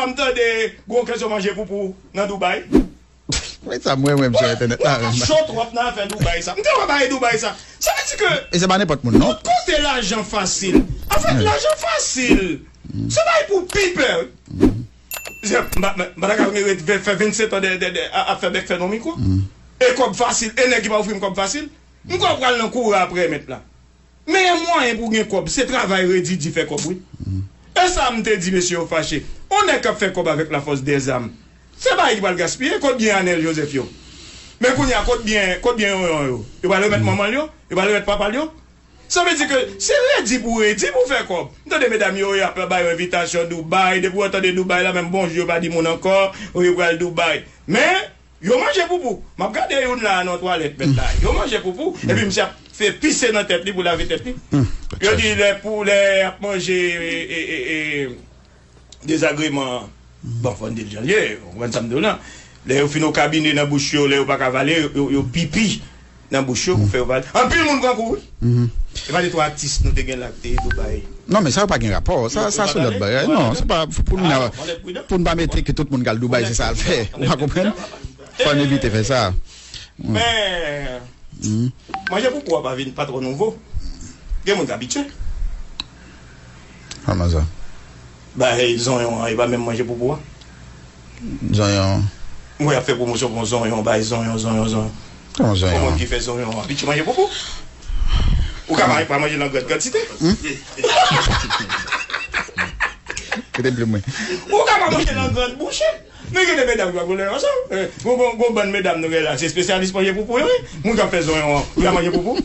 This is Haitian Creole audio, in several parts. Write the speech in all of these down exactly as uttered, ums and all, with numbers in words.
M tande gen yon kesyon manje poupou nan Dubai. Mwen sa mwen mwen sou entènèt la menm. Cho twòp nan afè Dubai sa. M te wè bagay Dubai sa. Sa vle di ke e se pa nenpòt moun non. Tout kote lajan fasil. Anfèt, lajan fasil se bagay pou pipè. M pa ta ka ret fè vennsèt an ap fè bèk fè non mikwo. E kòb fasil, e nèg ki pa ofri m kòb fasil. M kwè pral nan kouri apre mèt la. Meyè mwayen pou gen kòb se travay redi di fè kòb wi. E sa m te di mesye yo fache. On nèg k ap fè kòb avèk lafòs dèzam se pa li ki pral gaspiye. Kot byen Anèl Jozèf yo? Men kounye a kot byen, kot byen Yonyon yo? Yo pral remèt manman l yo? Yo pral remèt papa l yo? Sa vle di ke se redi pou redi pou fè kòb. M tande medam yo y ap ba yo envitasyon Dubai. Depi w tande Dubai la menm bonjou yo pa di moun ankò. Yo pral Dubai. Men Yo manje poupou. M ap gade youn la nan twalèt mèt la. Yo manje poupou. Epi misye ap fè pise nan tèt li pou lave tèt li. Yo di lè pou lè ap manje e, e, e, e, dezagreman. Bon, fò n di l jan l ye. Ou konprann sa m di w lan? Lè yo fin okabine nan bouch yo, lè yo pa ka vale, yo, yo pipi nan bouch yo pou fè yo vale. Anpil moun pran kou wi. E pa de twa atis nou te gen la ki te Dubai. Non, men sa yo pa gen rapò. Sa, sa se lòt bagay. Non, se pa pou nou, pou n pa mete ke tout moun k al Dubai se sa l fè. Ou pa konprann? Fò n evite fè sa. Men manje poupou a pa vin pa twò nouvo. Gen moun k abitye. Kòman sa? Bay zonyon an, e pa menm manje poupou a. Zonyon. Mwen ap fè pwomosyon pou zonyon, bay zonyon, zonyon, zonyon. Kòman zonyon? Yon moun ki fè zonyon an abitye manje poupou. Ou ka pa manje l an gran kantite. Kite plim mwen. Ou ka pa manje l an gran bouche. Men gen de medam ki pa koule ansanm. Gon, gon, gon bann medam nou gen la, se espesyalis manje poupou yo wi. Moun k ap fè zonyon an, ou ka manje poupou?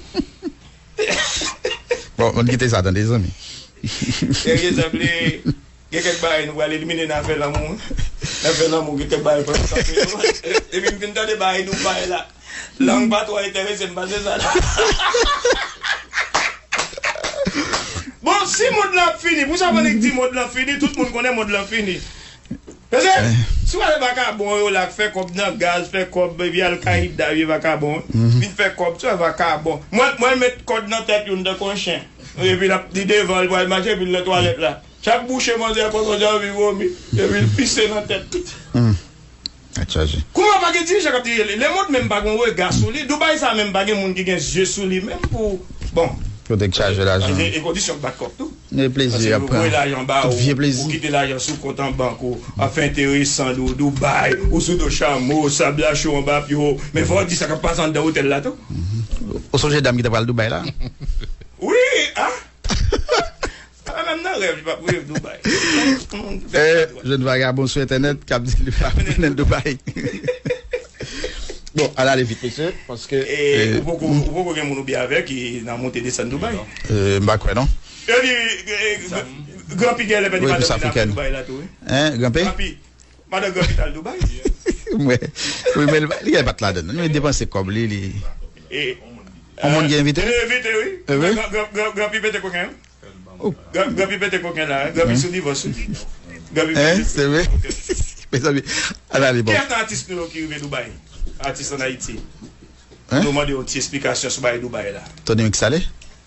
Bon, moun kite sa tande zanmi. Serye zanmi, gen kèk bagay nou pral elimine nan afè lanmou. Nan afè lanmou, gen kèk bagay fò nou kanpe yo. Depi m fin tande bagay nou bay la. Lang pa twò enterese m pase sa la. Bon, si mond lan ap fini, pou sa fò nèg di mond lan fini, tout moun konnen mond lan fini. Paske si w al vakabon yo la k fè kòb nan gaz, fè kòb vye Al-Qaida, vye vakabon, vin fè kòb, se vakabon. Mwen, mwen met kòd nan tèt youn tankou yon chen. Epi l ap li devan, l pral mache, epi l nan twalèt la. Chak bouche manzè pran, manzè anvi vomi, epi l pise nan tèt li. Tèt chaje. Kouman pa gen dirijan k ap dirije li? Lemond menm pa gen yon rega sou li. Dubai sa menm pa gen moun ki gen zye sou li menm pou, bon. Kote k chaje lajan. E, e kondisyon k bat kòb tou. E plezi y ap pran. Paske yo voye lajan ba ou, ou kite lajan sou kont an bank ou, ap fè enterese an Dou-, Dubai, ou sou do chamo, sab la cho anba pye w. Men fò w di sa k ap pase anndan otèl la tou. Ou sonje dam ki te pral Dubai la? Wi, a? Sa menm nan rèv, li p ap rive Dubai. Eh, jèn vagabon sou entènèt k ap di li p ap tounen Dubai. Bon, al ale vit, mesye, paske, eh, ou poko, ou poko gen moun ou byen avè ki nan monte desann Dubai? Eh, m pa kwè, non. Yo di, eh, Gran Pi gen lè pèdi madanm li nan Dubai la tou, wi. Hein, Gran Pi? Gran Pi. Madan Gran Pi t al Dubai. Mwen, wi, men li pa t ladann. Li depanse kòb li, li. E, yon moun ki envite? Li envite, wi. Gran, gran, gran, Gran Pi pete koken, wi. Gran, Gran Pi pete koken la, wi. Gran Pi sou divòs, wi. Gran Pi pete. Se vre? Mezanmi, al ale bò. Kiyès nan atis nou yo ki rive Dubai? Atis ann Ayiti. Nou mande yon ti esplikasyon sou bagay Dubai la. Tony Mix ale?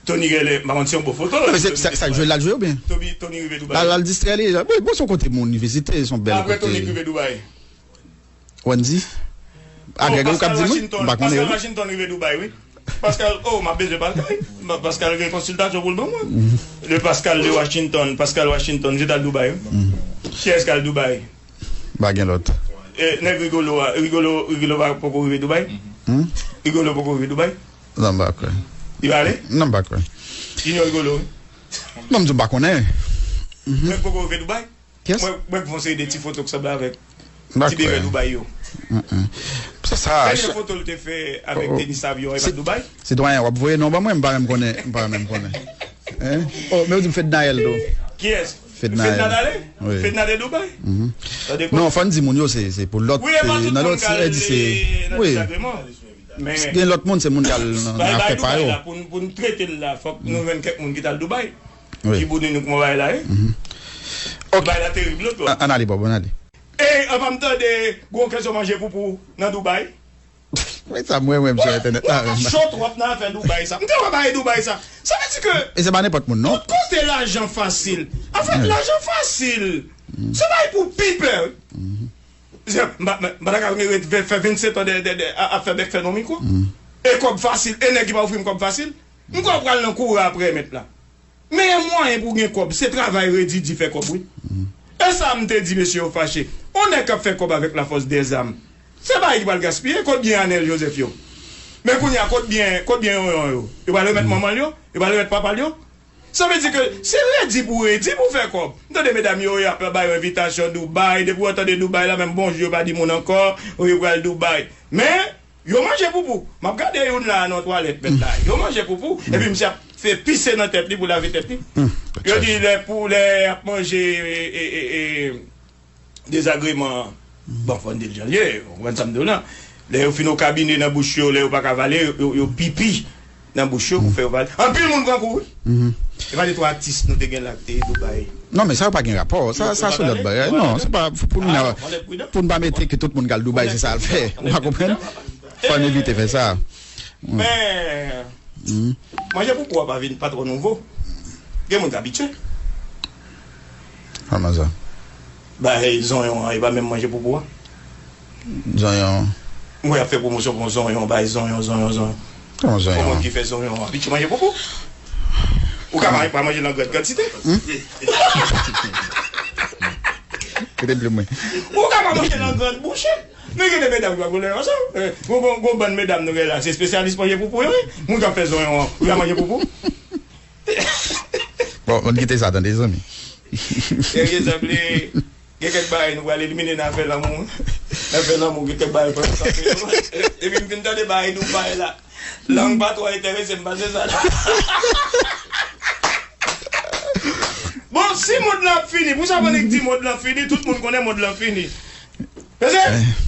Tony genlè, m pa konn si yon bon foto. Non, men se sa, sa k jwe l al jwe oubyen? Tony, Tony rive Dubai. Al, al distrè li. Bon, bon, se yon kote moun vizite, se yon bèl kote. Apre Tony rive Dubai. Wendy? A, Greg, ou k ap di mwen? M pa konnen, wi. Pascal Washington rive Dubai, wi. Pascal, oh, m ap bezwen Pascal. Pascal gen konsiltasyon pou l ban mwen. Le Pascal de Washington, Pascal Washington, je t al Dubai, wi. Kiyès k al Dubai? Pa gen lòt. E, nèg Rigolo a, Rigolo, Rigolo pa poko rive Dubai? Rigolo poko rive Dubai? Non, m pa kwè. Li pa ale? Non, m pa kwè. Junior Rigolo, wi. Non, m di w m pa konnen. Nèg poko rive Dubai? Kiyès? Mwen, mwen k fè yon seri de ti foto k sanble avèk ti bebe Dubai yo. Se sa. Dènye foto l te fè avèk tenis avyon, e pa t Dubai? Sitwayen, w ap voye non ban mwen, m pa menm konnen, m pa menm konnen. Hein? Oh, men ou di m Fednaelle tou. Kiyès? Fednaelle. Fednaelle ale? Wi. Fednaelle te Dubai? Non, fò n di moun yo, se, se pou lòt, nan lòt, se, wi. Gen lòt moun, se moun k al nan afè pa yo. Pou n, pou n trete l la, fòk nou jwenn kèk moun ki t al Dubai. Wi. Ki pou di nou kòman bagay la ye. Ok. Bagay la terib lòt lòt. Ann ale, Bob, ann ale. E, apa m tande gen yon kesyon manje poupou nan Dubai? Wè sa mwen, mwen, m sou entènèt la. Ou cho twòp nan afè Dubai sa. M te wè bagay Dubai sa. Sa vle di ke. E se pa nenpòt moun, non. Tout kote lajan fasil. Anfèt, lajan fasil. Se bagay pou pipè, wi. Se, m pa, m pa ta ka ret fè, fè vennsentan de, de, de, a, ap fè bèk fè non mikwo. E kòb fasil, e nèg ki pa ofri m kòb fasil. M kwè w pral nan kouri aprè mèt la. Meyè mwayen pou gen kòb, se travay redi di fè kòb, wi. E sa m te di mesye yo fache. On nèg k ap fè kòb avèk lafòs dèzam. Se bagay ki pral gaspiye, kote byen Anèl Jozèf yo? Men kounye a, kote byen, kote byen Yonyon yo? Yo pral remèt manman l yo? Yo pral remèt papa l yo? Sa vle di ke se redi pou redi pou fè kòb. M tande medam yo, y ap ba yo envitasyon Dubai. Depi w tande Dubai la, menm bonjou yo pa di moun ankò, yo pral Dubai. Men, yo manje poupou. M ap gade youn la nan twalèt mèt la. Yo manje poupou. Epi misye ap fè pise nan tèt li pou lave tèt li. Yo di lè pou lè ap manje e, e, e, e, dezagreman. Bon, fò n di l jan l ye, ou konprann sa m di w lan. Lè yo fin okabine nan bouch yo, lè yo pa ka vale, yo, yo, yo pipi nan bouch yo pou fè yo vale. Anpil moun pran kou, wi. E pa de twa atis nou te gen la ki te Dubai. Non, men sa yo pa gen rapò. Sa, sa se lòt bagay. Non, se pa pou nou, pou nou pa mete ke tout moun k al Dubai, se sa l fè. Ou pa konprann? Fò n evite fè sa. Men, manje poupou a pa vin pa twò nouvo. Gen moun k abitye. Kòman sa? Bay zonyon an, e pa menm manje poupou a. Zonyon. Mwen ap fè pwomosyon pou zonyon, bay zonyon, zonyon, zonyon. Kòman zonyon? Pou moun ki fè zonyon an, abitye manje poupou. Ou ka pa, pa manje nan gran kantite. Kite plim mwen. Ou ka pa manje nan gran bouche. Men gen de medam ki pa konnen ansanm. Eh, gon, gon, gon bann medam nou gen la, se espesyalis manje poupou yo, wi. Moun k ap fè zonyon an, ou ka manje poupou? Bon, ann kite sa, tande, zanmi. Serye, zanmi, gen kèk bagay nou pral elimine nan afè lanmou. Nan afè lanmou, gen kèk bagay fò nou kanpe yo. Depi m fin tande bagay Dubai la, lang pa twò enterese m pase sa la. Bon, si mond lan ap fini, pou sa moun ki di mond lan fini, tout moun konnen mond lan fini. Paske,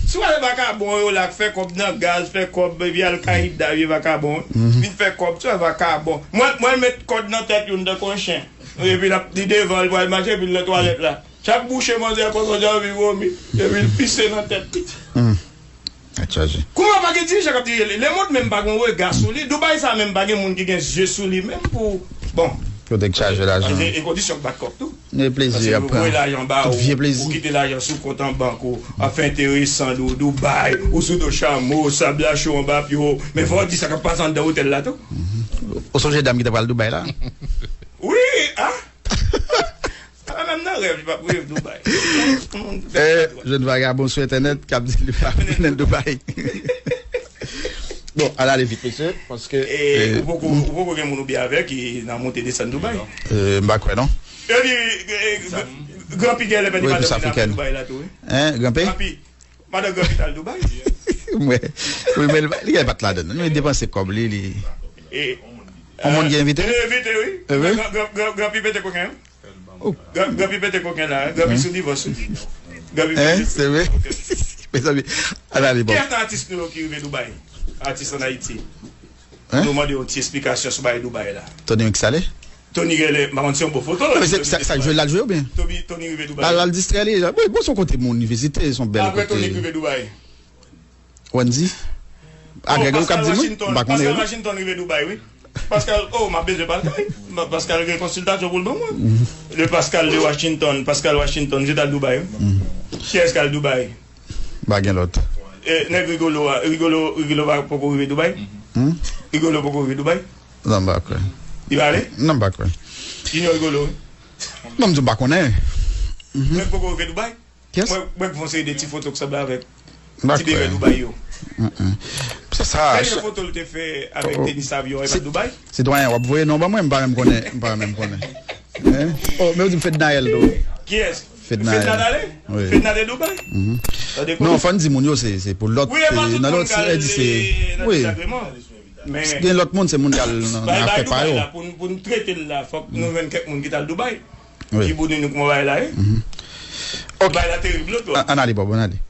si w al vakabon yo la k fè kòb nan gaz, fè kòb, epi Al-Qaida, vye vakabon, vin fè kòb, se vakabon. Mwen, mwen met kòd nan tèt youn tankou yon chen. Epi l ap, li devan, l pral mache, epi l nan twalèt la. Chak bouche manzè a pran, manzè a anvi vomi, epi l pise nan tèt li. Tèt chaje. Kouman pa gen dirijan k ap dirije li? Lemond menm pa gen yon rega sou li. Dubai sa menm pa gen moun ki gen zye sou li menm pou, bon. Pou te chaje lajan. E, e kondisyon k bat kòk tou. E plezi ap pran. Tout vye plezi. Ou kite lajan sou kont an bank ou, ap fè enteresan, Dubai, ou sou do chamo, sab la cho anba pye w. Men fò w di sa k ap pase anndan otèl la tou. Ou sonje dam ki te pral Dubai la? Wi, a? A, menm nan rèv, li p ap reve Dubai. Eh, jèn vagabon sou entènèt k ap di li p ap mennen l Dubai. Bon, al ale vit, mesye, paske, eh, ou poko, ou poko gen moun ou byen avè ki nan monte desann Dubai? Eh, m pa kwè, non. Yo di, eh, Gran Pi genlè pèdi madanm li nan Dubai la tou, wi. Hein, Gran Pi? Gran Pi. Madan Gran Pi t al Dubai. Mwen, wi, men li gen pa t ladan l. Li depanse kòb li, li. E, yon moun gen envite? Li envite, wi. Gran, gran, gran, Gran Pi pete koken, wi. Gran, Gran Pi pete koken la, wi. Gran Pi sou divòs, wi. Gran Pi pete. Se vre? Mezanmi, al ale bon. Kiyès nan atis nou yo ki rive Dubai? Atis ann Ayiti. Nou mande yon ti esplikasyon sou bagay Dubai la. Tony Mix ale? Tony genlè, m pa konn si yon bon foto. Non, men se sa, sa jwe l al jwe oubyen? Tony, Tony rive Dubai. Al, al distrè li. Bon, bon, se yon kote moun vizite, se yon bèl kote. Apre Tony rive Dubai. Wendy? A Greg ou k ap di m wi? M pa konnen yo. Pascal Washington rive Dubai, wi. Pascal, oh, m ap bezwen pale kay. Pascal gen konsiltasyon pou l ban mwen. Le Pascal de Washington, Pascal Washington, se t al Dubai, wi. Kiyès k al Dubai? Pa gen lòt. E, nèg Rigolo a, Rigolo, Rigolo pa poko rive Dubai? Rigolo poko rive Dubai? Non, m pa kwè. Li pa ale? Non, m pa kwè. Junior Rigolo, wi. Non, m di m pa konnen. Nèg poko rive Dubai? Kiyès? Mwen, mwen k fè yon seri de ti foto k sanble avèk ti bebe Dubai yo. Se sa. Dènye foto l te fè avèk tenis avyon, e pa t Dubai? Sitwayen, w ap voye non ban mwen, m pa menm konnen, m pa menm konnen. Hein? Oh, men w di m Fednaelle tou. Kiyès? Fednaelle. Fednaelle ale? Wi. Fednaelle te Dubai? Non, fò n di moun yo, se, se pou lòt, nan lòt, se, se, wi. Gen lòt moun, se moun k al nan afè pa yo. Pou n, pou n trete l la, fòk nou jwenn kèk moun ki t al Dubai. Wi. Ki pou di nou kòman bagay la ye. Ok. Bagay la terib, lòt lòt. Ann ale, Bob, ann ale.